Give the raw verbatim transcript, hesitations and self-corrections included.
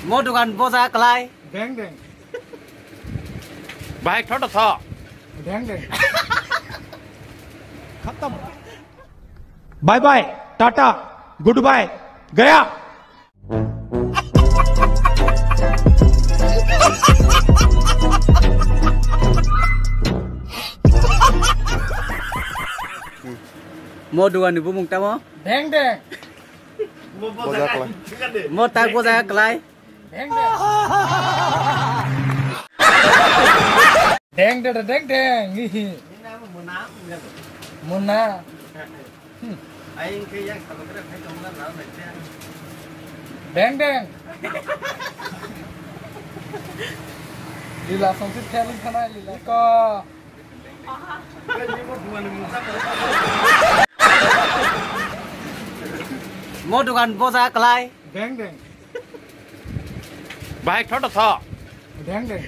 Mo dukan boja klai. Deng deng. Bahai thoto tho. Deng deng. Khatam. Bye bye, tata, goodbye, gaya. Mo dukan ni bumung tamo? Deng deng. Mo tak boja klai. Deng deng. Deng deng deng deng. Muna. Deng deng. Lila songsit khelin thanai lila ko. Mo dukan boja klai. Deng deng. Bahai thoto tho. Deng deng.